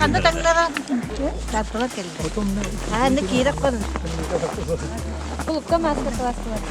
Ханна таҥнара? Тартылар кэллэ. Ааны киирэ кон. Кулукка мастер-класс буолар.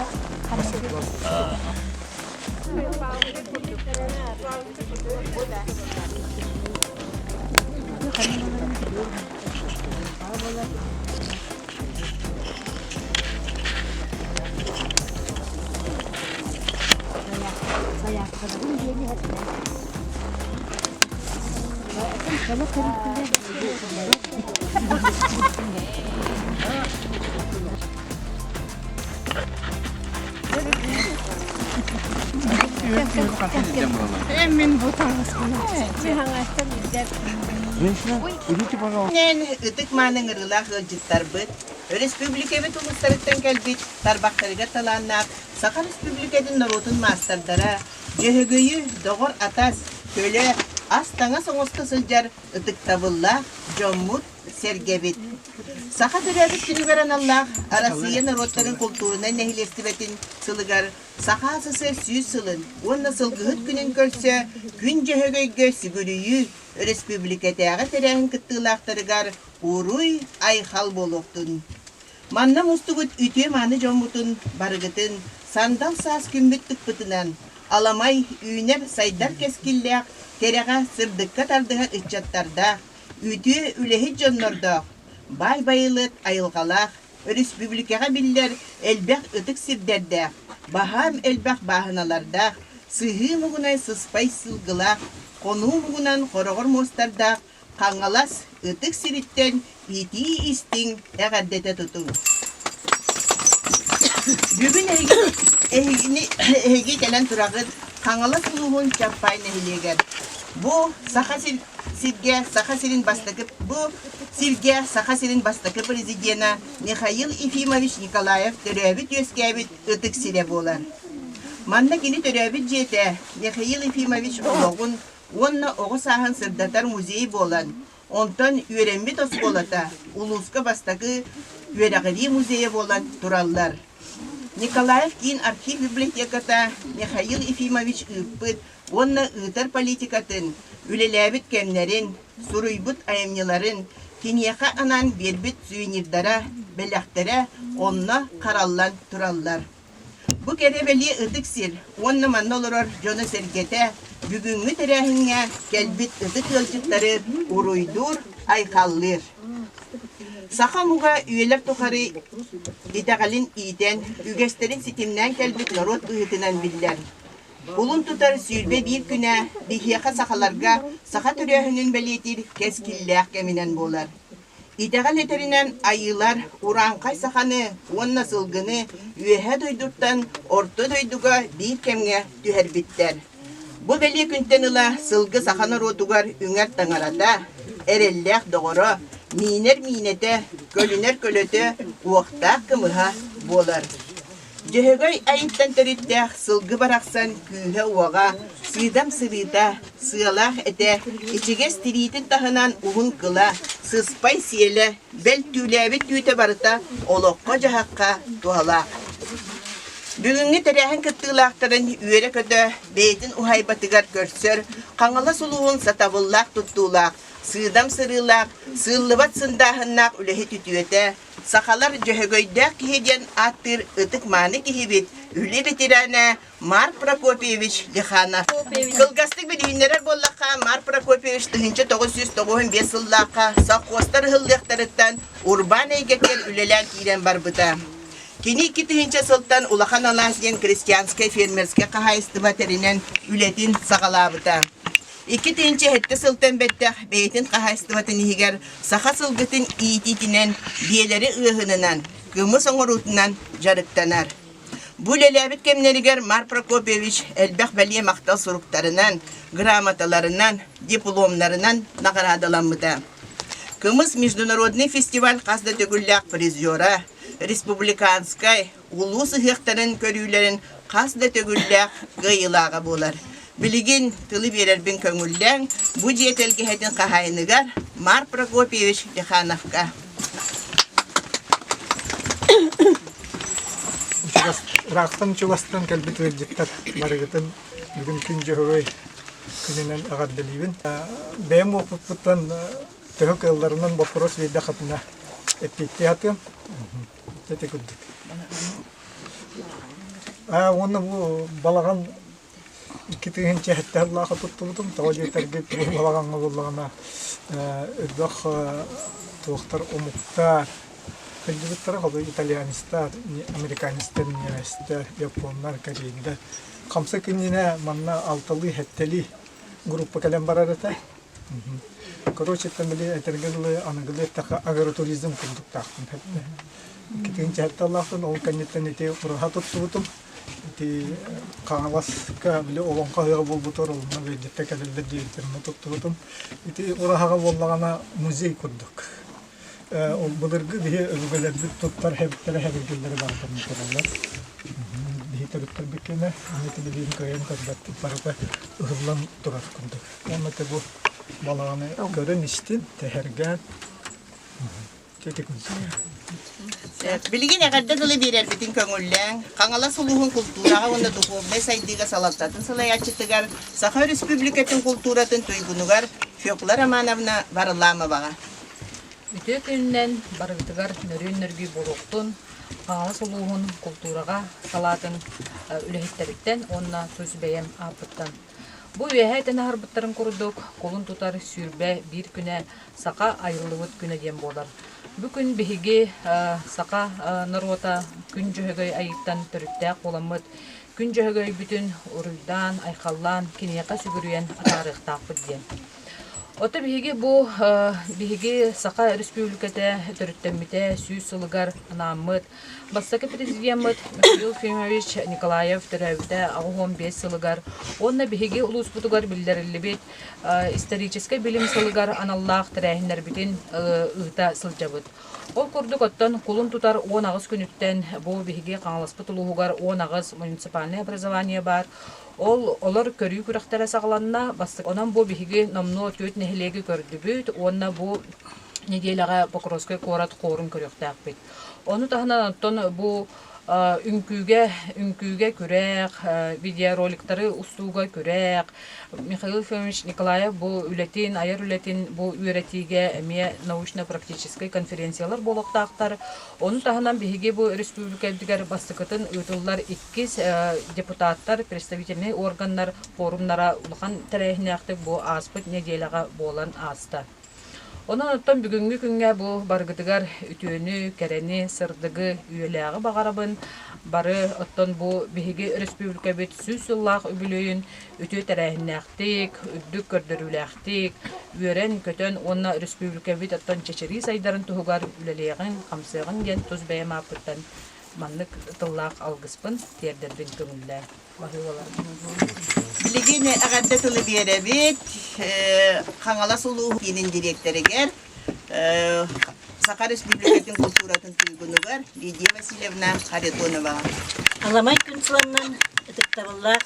Ытык мааны ыҥырыылаах ыалдьыттарбыт, өрөспүүбүлүкэбит улуустарыттан кэлбит тарбахтарыгар талааннаах Саха Республикатын норуотун маастардара, Дьөһөгөйү, доҕор-атас, көлө, ас-таҥас оҥосто сылдьар ытыктабыллаах дьоммут, сэргэбит. Саха төрөөбүт күнүгэр аналлаах Арассыыйа норуоттарын култуурунай нэһилиэстибэтин сылыгар Саха СССР 100 сылын уонна Сылгыһыт күнүн көрсө Күн Дьөһөгөйгө сүгүрүйүү өрөспүүбүлүкэтээҕи тэрээһин кыттыылаахтарыгар уруй-айхал буолуохтун! Манна мустубут үтүө-мааны дьоммутун барыгытын сандал саас күммүт тыкпытынан, аламай, үүнэр-сайдар кэскиллээх, кэрэҕэ, сырдыкка тардыһар ыччаттардаах, үтүө үлэһит дьоннордоох, баай байылыат айылҕалаах, өрөспүүбүлүкэҕэ биллэр элбэх ытык сирдэрдээх, баһаам элбэх бааһыналардаах, сыһыы муҥунай сыспай сылгылаах, хонуу муҥунан хороҕор муостардаах Хаҥалас ытык сириттэн итии-истиҥ эҕэрдэтэ тутуҥ. Бүгүн эһиги, эһигини, эһиги кэлэн тураҕыт Хаҥалас улууһун Чаппай нэһилиэгэр. Бу Саха сир, сиргэ Саха сирин бастакы бу сиргэ Саха сирин бастакы президена Михаил Ефимович Николаев төрөөбүт-үөскээбит ытык сирэ буолар. Манна кини төрөөбүт дьиэтэ Михаил Ефимович олоҕун уонна оҕо сааһын сырдатар музей буолан, онтон үөрэммит оскуолата улууска бастакы үөрэҕирии музейа буолан тураллар. Николаев киин архив библиотеката Михаил Ефимович ыыппыт уонна ыытар политикатын, үлэлээбит кэмнэрин, суруйбут айымньыларын, киниэхэ анаан биэрбит сувенирдара, бэлэхтэрэ онно хараллан тураллар. Бу кэрэ-бэлиэ ытык сир уонна манна олорор дьоно-сэргэтэ бүгүҥҥү тэрээһиҥҥэ кэлбит ытык ыалдьыттары уруйдуур, айхаллыыр. Саха омуга үйэлэр тухары итэҕэлин иитэн, үгэстэрин ситимнээн кэлбит норуот быһыытынан биллэр. Кулун тутар 21 күнэ биһиэхэ сахаларга саха төрөөһүнүн бэлиэтиир кэскиллээх кэминэн буолар. Итэҕэл этэринэн айыылар урааҥхай саханы уонна сылгыны Үөһээ дойдуттан Орто дойдуга биир кэмҥэ түһэрбиттэр. Бу бэлиэ күнтэн ыла сылгы саха норуотугар үҥэр таҥарата, эрэллээх доҕоро, миинэр миинэтэ, көлүнэр көлөтө, уохтаах кымыһа буолар. Дьөһөгөй айыттан төрүттээх сылгы барахсан күүһэ-уоҕа, сыыдам сырыыта, сыалаах этэ, ичигэс тириитин таһынан уһун кыла, сыспай сиэлэ, бэл түүлээбит түүтэ барыта олоххо-дьаһахха туһалаах. Бүгүҥҥү тэрээһин кыттыылаахтарын үөрэ-көтө бэйэтин уһаайбатыгар көрсөр Хаҥалас улууһун сатабыллаах туттуулаах, сыыдам сырыылаах, сыыллыбат сындааһыннаах үлэһит үтүөтэ, Сахалар Дьөһөгөйдөөх киһи диэн ааттыыр ытык-мааны киһибит, үлэ ветеранэ Марк Прокопьевич Лиханов. Кылгастык билиһиннэрэр буоллахха, Марк Прокопьевич 1995 сыллаахха совхозтар ыһыллыахтарыттан урбаан эйгэтигэр үлэлээн киирэн барбыта. Кини 2000 сылтан Улахан Алаас диэн крестьянскай фермерскэй хаһаайыстыба тэринэн үлэтин саҕалаабыта. 2007 сылтан бэттэх бэйэтин хаһаайыстыбатын иһигэр саха сылгытын иитиитинэн, биэлэри ыаһынынан, кымыс оҥоруутунан дьарыктанар. Бу үлэлээбит кэмнэригэр Марк Прокопьевич элбэх бэлиэ махтал суруктарынан, грамоталарынан, дипломнарынан наҕараадаламмыта. Кымыс международный фестиваль хас да төгүллээх призера, республиканскай, улуус ыһыахтарын көрүүлэрин хас да төгүллээх кыайыылааҕа буолар. Билигин тылы биэрэрбин көҥүллээҥ, бу дьиэ тэлгэһэтин хаһаайыныгар Марк Прокопьевич Лихановка. Ыраахтан чугастан кэлбит ыалдьыттар барыгытын бүгүн күн дьөһөгөй. күнүнэн эҕэрдэлиибин. Бэйэм уопуппуттан төһө кыалларынан боппуруос биэрдэххитинэ эппиэттии сатыам. Ити курдук. Уонна бу балаҕан 2007 сыллаахха туттубутум. Тоҕо диэтэргит бу балаҕаҥҥа буоллаҕына элбэх туохтар омуктар сылдьыбыттара. Холобур итальянецтар, американецтар, немецтэр, японнар, корейдар. Хамсык иннинэ манна алталыы-сэттэлии группа кэлэн барар этэ. Короче, там били этэргэ дылы аныгылыы эттэххэ агротуризм курдуктаахпын эттэ. 2007 сыллаахтан ол кэнниттэн ити ураһа туттубутум. Ити Хаҥаласка били олоҥхо ыһыаҕа буолбутугар онно ыалдьыттар кэлэллэр диэбиттэрин туттубутум. Ити ураһаҕа буоллаҕына музей курдук. Ол былыргы биһи өбүгэлэрбит туттар хэбиттэрэ хэбиргэллэрэ барытын тураллар. Биһи төрүттэрбит кэнэ, аны телевизор кыайан көрбөппүт барыта ыһыллан турар курдук. Уонна те бу балаҕаны көрөн истин, тэһэргээн Билигин эҕэрдэ тылы биэрэрбитин көҥүллээҥ. Хаҥалас улууһун култуураҕа уонна духовнай сайдыыга салалтатын салайааччытыгар, Саха Өрөспүүбүлүкэтин култууратын туйгунугар Фекла Романовна Варламоваҕа. Үтүө күнүнэн барыгытыгар нөрүөн-нөргүй буолуохтун, Хаҥалас улууһун култуураҕа салаатын үлэһиттэриттэн уонна тус бэйэм ааппыттан. Бу үөһэ этэн аһарбыттарын курдук, кулун тутар 21 күнэ Саха айыллыбыт күнэ диэн буолар. Бу күн биһиги саха норуота Күн Дьөһөгөй айыыттан төрүттээх буоламмыт, Күн Дьөһөгөйбүтүн уруйдаан, айхаллаан, киниэхэ сүгүрүйэн атаарыахтаахпыт диэн. Ото биһиги бу биһиги Саха Өрөспүүбүлүкэтэ төрүттэммитэ 100 сылыгар анааммыт бастакы президеммыт Михаил Ефимович Николаев төрөөбүтэ 85 сылыгар уонна биһиги улууспутугар биллэриллибит историческай билим сылыгар аналлаах тэрээһиннэрбитин ыыта сылдьабыт. Ол курдук оттон кулун тутар 18 күнүттэн бу биһиги Хаҥаласпыт улууһугар 18 муниципальнай образование баар. Ол олор көрүү күрэхтэрэ саҕаланна. Бастакы онон бу биһиги номнуо түөрт нэһилиэги көрдүбүт уонна бу нэдиэлэҕэ Покровскай куорат хуорун көрүөхтээхпит. Ону таһынан оттон бу үҥкүүгэ үҥкүүгэ күрэх, видеороликтары устууга күрэх, Михаил Ефимович Николаев бу үлэтин, айар үлэтин бу үөрэтиигэ эмиэ научно-практическай конференциялар буолуохтаахтар. Ону таһынан биһиги бу республикабытыгар бастакытын ыытыллар иккис депутаттар, представительнай органнар форумнара улахан тэрээһиннээхтик бу ааспыт нэдиэлэҕэ буолан ааста. Онон оттон бүгүҥҥү күҥҥэ бу барыгытыгар үтүөнү, кэрэни, сырдыгы, үйэлээҕи баҕарабын. Бары оттон бу биһиги өрөспүүбүлүкэбит 100 сыллаах үбүлүөйүн үтүө тэрээһиннээхтик, үрдүк көрдөрүүлээхтик, үөрэн-көтөн уонна өрөспүүбүлүкэбит оттон чэчирии сайдарын туһугар үлэлиэҕиҥ, хамсыаҕыҥ диэн тус бэйэм ааппыттан маннык тыллаах алгыспын тиэрдэрбин көҥүллээн. Билигин эҕэрдэ тылы биэрэбит Хаҥалас улууһун киинин дириэктэригэр Саха Республикатын култууратын туйгунугар Лидия Васильевна Харитоноваҕа. Аламай күн сыланнан ытыктабыллаах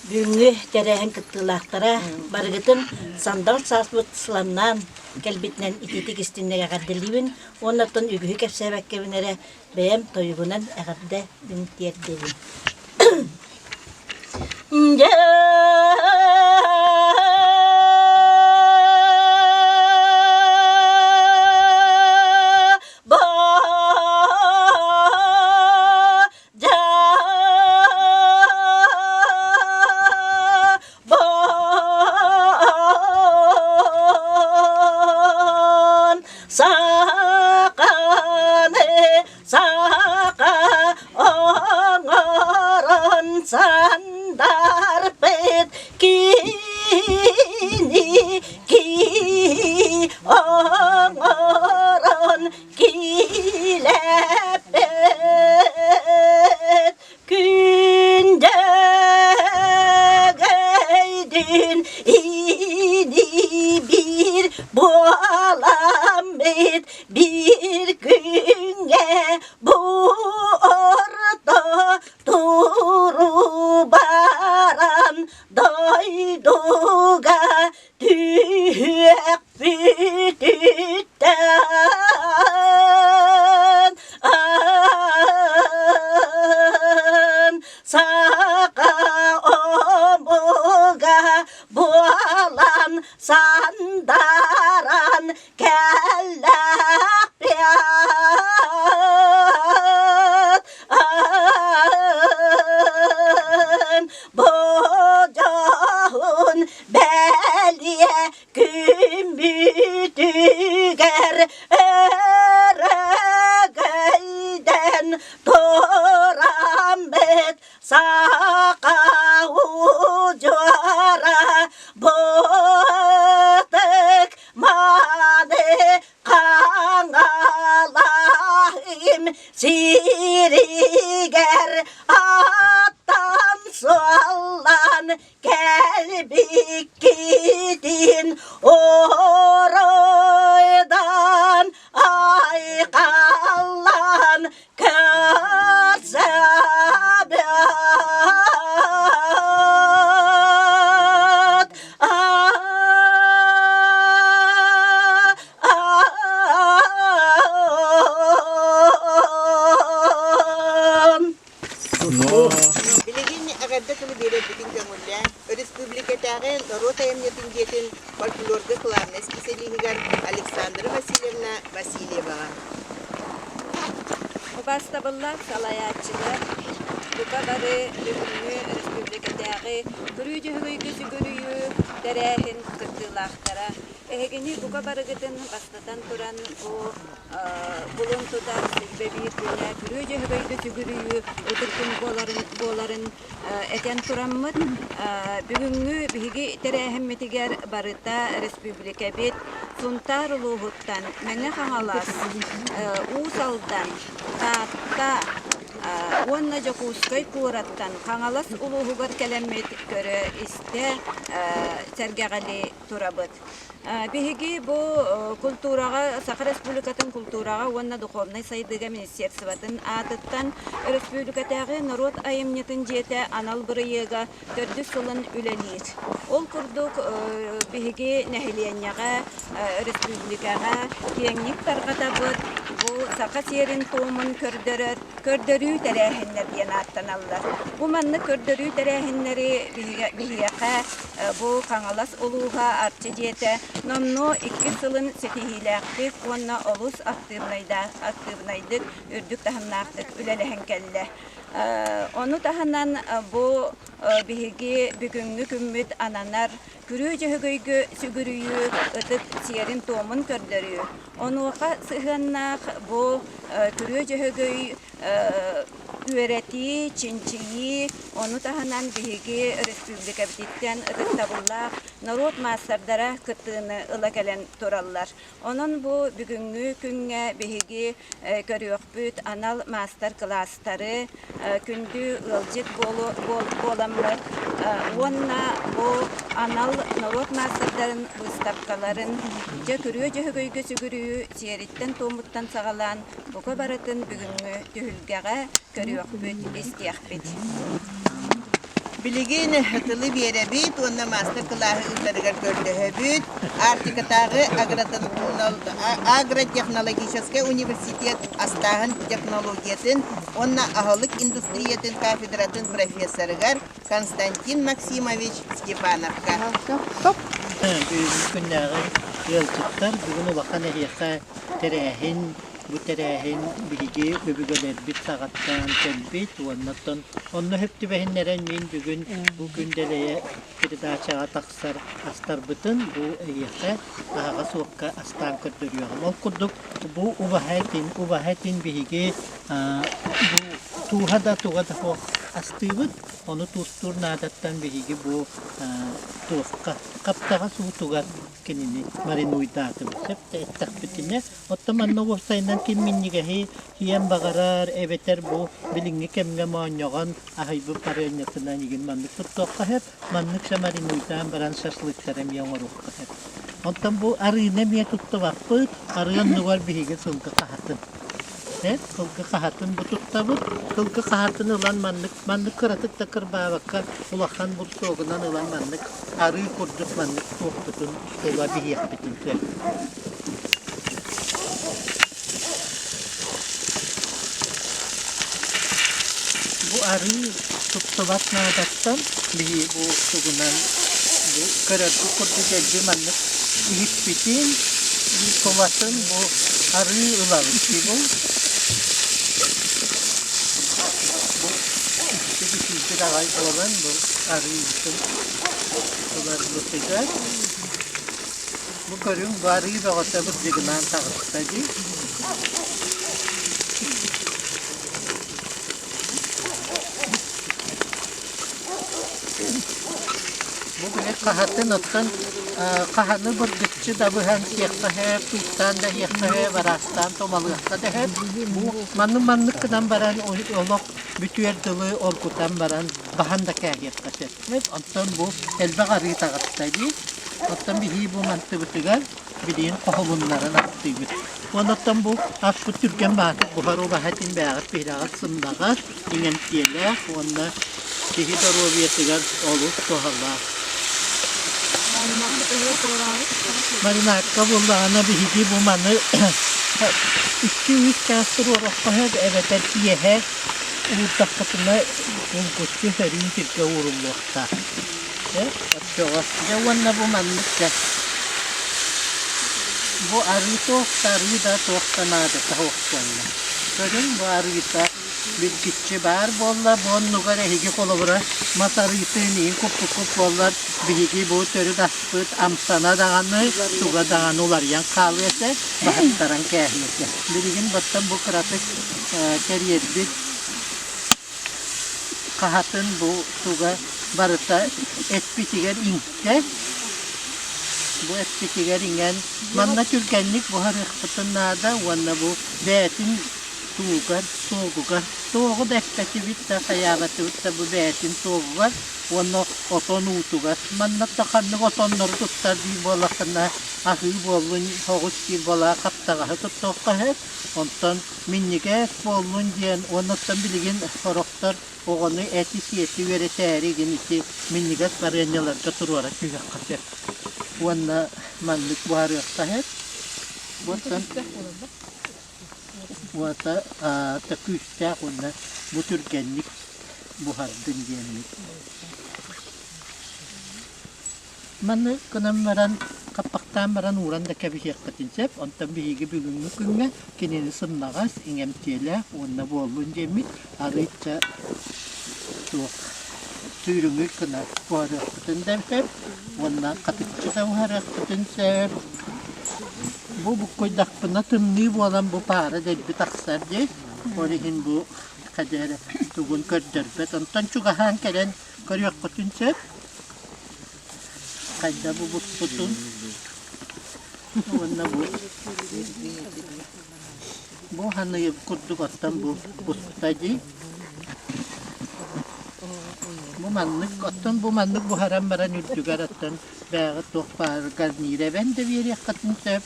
бүгүҥҥү тэрээһин кыттыылаахтара барыгытын сандал сааспыт сыланнаан кэлбитинэн итиитик истиннэр эҕэрдэлиибин уонна оттон үгүһү кэпсээбэккэбин эрэ Бэйэм тойугунан эҕэрдэ мин тиэрдэбин. Дьэ Саханы саха оҥорон сандарбыт кини ки оҥорон килэппит Күндэгейдин ини биир буоламмыт биир күҥҥэ бу орто туру баран дойдуга Түһүөхпүтүттэн саха омуга бу. тураммыт саха удьуора бытык маны Хаҥалаһым сиригэр аттан суоллан кэлбиккитин оройдан айхаллан көрсөбүт. Билигин эҕэрдэ тылы биэрэрбитин көҥүллээн, өрөспүүбүлүкэтээҕи норуот айымньытын дьиэтин фольклорга кылаабынай исписэлииһигэр Александра Васильевна Васильеваҕа. Убаастабыллаах салайааччылар, бука бары бүгүҥҥү өрөспүүбүлүкэтээҕи Күрүү Дьөһөгөйгө сүгүрүйүү тэрээһин кыттыылаахтара. Эһигини бука барыгытын бастатан туран бу булун тутар 21 күнэ Күрүү Дьөһөгөйгө сүгүрүйүү ытык күн буоларын, буоларын этэн тураммыт, бүгүҥҥү биһиги тэрээһиммитигэр барыта республикабыт Сунтаар улууһуттан Мэҥэ Хаҥалас, Уус Алдан, Таатта уонна Дьокуускай куораттан Хаҥалас улууһугар кэлэммит көрө-истэ сэргэҕэлии турабыт. Биһиги бу култуураҕа, Саха Республикатын култуураҕа уонна духовнай сайдыыга министерствотын аатыттан өрөспүүбүлүкэтээҕи норуот айымньытын дьиэтэ анал бырайыага төрдүс сылын үлэлиир. Ол курдук биһиги нэһилиэнньэҕэ, өрөспүүбүлүкэҕэ киэҥник тарҕатабыт, бу саха сиэрин-туомун көрдөрөр көрдөрүү тэрээһиннэр диэн ааттаналлар. Бу маннык көрдөрүү тэрээһиннэри биһиэхэ бу Хаҥалас улууһа Арчы дьиэтэ номнуо иккис сылын ситиһиилээхтик уонна олус актыыбынайдык, үрдүк таһымнаахтык үлэлэһэн кэллэ. Ону таһынан бу биһиги бүгүҥҥү күммүт ананар Күрүө Дьөһөгөйгө сүгүрүйүү ытык сиэрин-туомун көрдөрүү. Онуоха сыһыаннаах бу Күрүө Дьөһөгөй үөрэтии, чинчийии, ону таһынан биһиги өрөспүүбүлүкэбититтэн ытыктабыллаах норуот маастардара кыттыыны ыла кэлэн тураллар. Онон бу бүгүҥҥү күҥҥэ биһиги көрүөхпүт анал маастар-кылаастары, күндү ыалдьыт буоламмыт уонна бу анал норуот маастардарын быыстапкаларын дьэ күрүө дьөһөгөйгө сүгүрүйүү сиэриттэн-туомуттан саҕалаан бука барытын бүгүҥҥү түһүлгэҕэ көрүөхпүт, истиэхпит. Билигин тылы биэрэбит уонна маастар-кылааһы ыытарыгар көрдөһөбүт. Арктикатааҕы агротехнологическай университет астааһын технологиятын уонна аһылык индустриятын кафедратын профессорыгар Константин Максимович Степановка. Бүгүҥҥү күннээҕи ыалдьыттар бүгүн улахан эһиэхэ тэрээһин Бу тэрээһин биһиги өбүгэлэрбит саҕаттаан кэлбит уонна оттон онно сөп түбэһиннэрэн мин бүгүн бу күн дэлэйэ передачаҕа тахсар астарбытын бу эйиэхэ аһаҕас уокка астаан көрдөрүөҕүм. Ол курдук бу убаһа этин, убаһа этин биһиги бу тууһа да туга да суох астыыбыт. Ону туустуур наадаттан биһиги бу туохха хаптаҕас уутугар кинини маринуйдаатыбыт. Сөп да эттэхпитинэ Оттон манна уопсайынан ким минньигэһи сиэн баҕарар эбэтэр бу билиҥҥи кэмҥэ моонньоҕон аһыйбыт барыанньатынан игин маннык туттуохха сөп, маннык самаринуйдаан баран шашлыктары эмиэ оҥоруохха сөп. Оттон бу арыыны эмиэ туттубаппыт, арыы оннугар биһиги сылгы хаһатын. Сылгы хаһатын бу туттабыт. Сылгы хаһатын ылан маннык маннык кыратык да кырбаабакка улахан бурсуогунан ылан маннык арыы курдук маннык туохпутун тула биһиэхпитин сөп. Бу арыы туттубат наадаттан биһи бу тугунан бу көрөргүт курдук дэлби маннык иһиппитин тулатын бу арыы ылабыт дии бу бу икки аҕай буолан бу арыыбытын ыларбытыгар Бу көрүҥ бу арыы бөҕөтө бырдьыгынаан таҕыста дии. Хаһатын оттон хаһаны быргыччы да быһан сиэххэ сөп, тууттаан да иһиэххэ сөп, араастаан тумалыахха да сөп. Бу маннык-маннык гынан баран олох бүтүөр дылы оргутан баран баһан да кээһиэххэ сөп. Оттон бу элбэх арыы таҕыста дии. Оттон биһии бу мантыбытыгар билигин хоһулуннаран астыыбыт. Оннуттан бу аспыт түргэн баатык буһар убаһа этин бээҕит биһирэҕит сымнаҕас, иҥэмтиэлээх уонна киһи доруобуйатыгар олус туһалаах. Маринадка буоллаҕына биһиги бу маны икки-үс чаас туруороххо сөп эбэтэр киэһэ уурдаххытына булгуччу сөрүүн сиргэ ууруллуохтаах. Оччоҕо дьэ уонна бу маннык дьэ бу арыы туох да арыы да туох да наадата суох буолла. Көрүҥ бу арыыта билгиччи баар буолла бу оннугар эһиги холобура мас арыытын иһин куппуккут буоллар биһиги бу төрүт аспыт амтана даҕаны туга даҕаны уларыйан хаалыа этэ баһыттаран кээһиэ этэ. Билигин баттан бу кыратык кэриэрбит Хаһатын бу туга барыта эппитигэр иҥтэ. Бу эппитигэр иҥэн манна түргэнник буһарыахпытын наада уонна бу бэйэтин туугар, суогугар туоҕу да эппэтибит да хайаабатыбыт да бу бэйэтин суогугар уонна отон уутугар. Манна да ханнык отоннору туттар диир буоллаххына аһыы буоллун, оҕус диир буоллаҕа хаптаҕаһы туттуохха сөп. Онтон минньигэс буоллун диэн уонна оттон билигин сорохтор оҕону эти-сиэти үөрэтээри игин ити минньигэс барыанньаларга туруора түһүөххэ сөп. Уонна маннык буһарыахха сөп. Оттон уота аата күүстээх уонна бу түргэнник буһардын диэммит. Маны гынан баран, хаппахтаан баран ууран да кэбиһиэххитин сөп. Онтон биһиги бүгүҥҥү күҥҥэ кинини сымнаҕас, иҥэмтиэлээх уонна буоллун диэммит арыычча суох сүүрүҥүй гына буһарыахпытын да сөп уонна хатыччы да буһарыахпытын сөп. Бу буккуйдахпына тымныы буолан бу паара дэлби тахсар дии. Ол иһин бу хайда эрэ тугун көрдөрбөт. Онтон чугаһаан кэлэн көрүөххүтүн сөп. Хайда бу буспутун уонна бу бу ханыйып курдук оттон бу буспута дии. Бу маннык оттон бу маннык буһаран баран үрдүгэр оттон бээҕи туох баар гарнир эбэн да биэриэххитин сөп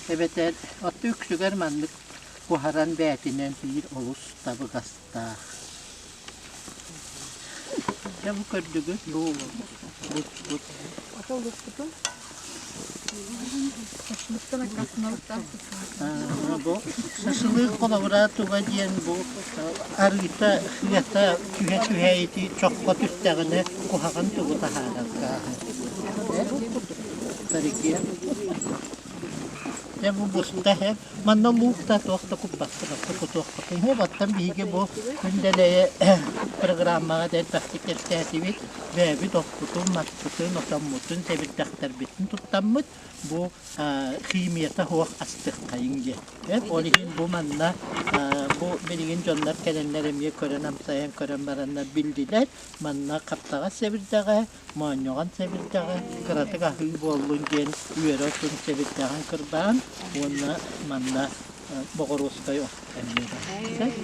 эбэтэр отту үксүгэр маннык буһаран бээтинэн биир олус табыгастаах. Дьэ бу көрдүгүт бу буспут. Бу шашлык холобура туга диэн бу арыыта ыата түһэ-түһэ ити чоххо түстэҕинэ куһаҕан тугу таһаарар гааһы. Тарикия. Дьэ бу буста һэ Манна луук да туох да куппаккын, оттон кутуохпутун сөп. Оттон биһиги бу Күндэлэйэ программаҕа да элбэхтик кэпсээтибит. Бэйэбит оппутун, маспытын, отоммутун, сэбирдэхтэрбитин туттаммыт бу химията суох астыаххайыҥ диэн. Ол иһин бу манна бу билигин дьоннор кэлэннэр эмиэ көрөн амсайан көрөн бараннар биллилэр. Манна хаптаҕас сэбирдэҕэ, моонньоҕон сэбирдэҕэ кыратык аһыы буоллун диэн үөрэ отун сэбирдэҕин кырбаан уонна манна боҕоруоскай от эмиэ баар.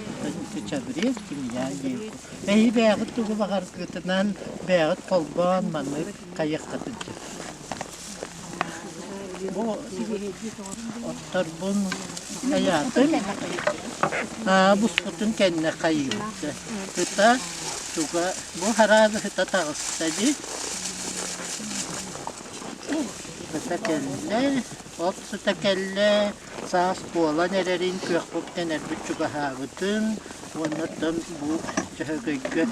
Чабрец, тимьян диэн. Эһи бэйэҕит тугу баҕаргытынан бэйэҕит холбоон маннык хайыаххытын сөп. Бу отторбун хайаатым. Буспутун кэннэ хайыыбыт. Ыта туга Бу хараабы сыта таҕыста дии. Сыта кэллэ, от сыта кэллэ, саас буолан эрэрин күөхпүттэн эрбит чугаһаабытын уонна оттон бу Дьөһөгөйгө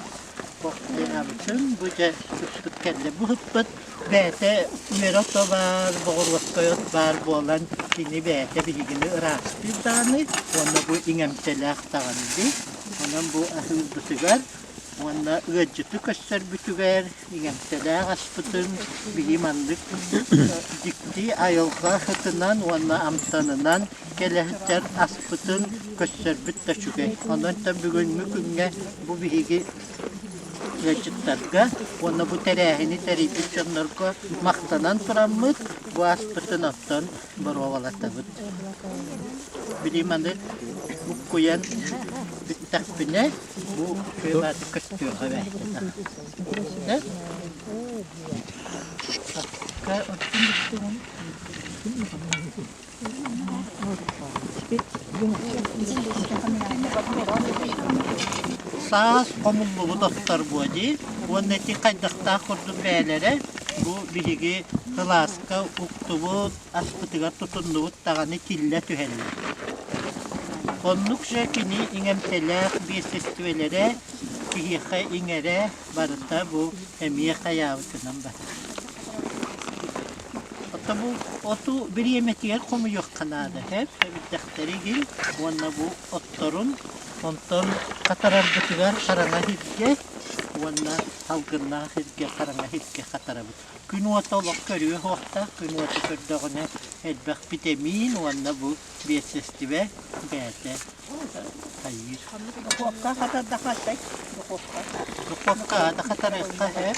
охтуйаабытын бу дьэ сыппыт кэллэ. Бу сыппыт бэйэтэ үөрэ ото баар, боҕуруоскай от баар буолан кини бэйэтэ биһигини ыраастыыр даҕаны уонна бу иҥэмтэлээх даҕаны дии. Онон бу аһыырбытыгар Уонна ыалдьыты көрсөрбүтүгэр иҥэмтэлээх аспытын биһи маннык дьикти айылҕа сытынан уонна амтанынан кэлэ сылдьар аспытын көрсөрбүт да үчүгэй. Онон бүгүҥҥү күҥҥэ бу биһиги ыалдьыттарга уонна бу тэрээһини тэрийбит дьоннорго махтанан тураммыт бу аспытын оттон боруобалатабыт. Били маны буккуйан бүттэхпинэ бу күөбааты көстүөхэ бэйэтэ. Саас хомуллубут оттор буо дии уонна ити хайдахтаах курдук бэйэлэрэ бу биһиги кылааска уктубут аспытыгар тутуннубут даҕаны тиллэ түһэллэр. Оннук же кини иҥэмтэлээх биэссэстибэлэрэ киһиэхэ иҥэрэ барыта бу эмиэ хайаабытынан барар. Оттон бу оту бириэмэтигэр хомуйуохха наада һэп эбирдэхтэригин уонна бу отторун онтон хатарарбытыгар хараҥа сиргэ уонна салгыннаах сиргэ хараҥа сиргэ хатарабыт. Күн уота олох көрүө суохтаах, күн уота көрдөҕүнэ элбэх битэмиин уонна бу биэссэстибэ бэйэтэ хайыыр. Духуопка хатардаххатай? Духуопка. Духуопка да хатарыахха һэп.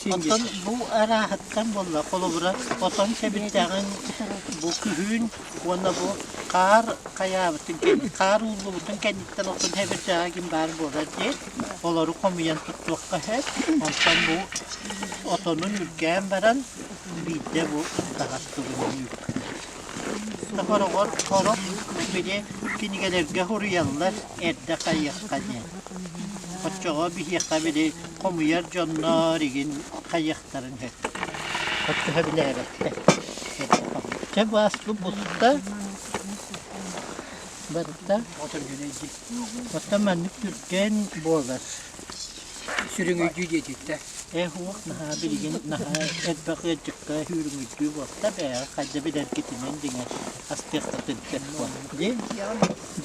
Оттон бу арааһыттан буолла, холобура, отон сэбирдэҕин бу күһүн уонна бу хаар хайаабытын кэнни, хаар ууллубутун кэнниттэн отон сэбирдэҕэ ким баар буолар диэн, олору хомуйан туттуохха сөп. Онтон бу отонун үргээн баран биирдэ бу таһас тугунан үргүүр. Хороҕор сорох били кинигэлэргэ суруйаллар эрдэ хайыахха диэн. Оччоҕо биһиэхэ били хомуйар дьоннор игин хайыахтарын сөп. Оччоҕо билээбэттэр. Чэ бааспыт буста барыта оттон маннык түргэн буолар. Сүрүҥүйдүү диэтиттэ. Ээ уох наһаа билигин наһаа элбэх ыалдьыкка үүрүҥүйдүү буолта бэйэҕэ хайда билэргитинэн дьиҥэр астыаххытын сөп буол. Дии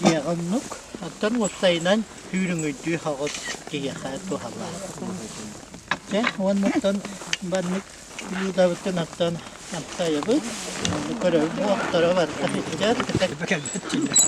дьиэҕэ оннук. Оттон уопсайынан үүрүҥүйдүү соҕус киһиэхэ туһалаах. Чэ уонна оттон маннык блюдабытын оттон амсайабыт. Онну көрөбүт буохторо барыта сылдьар. Кэлбэт дииллэр.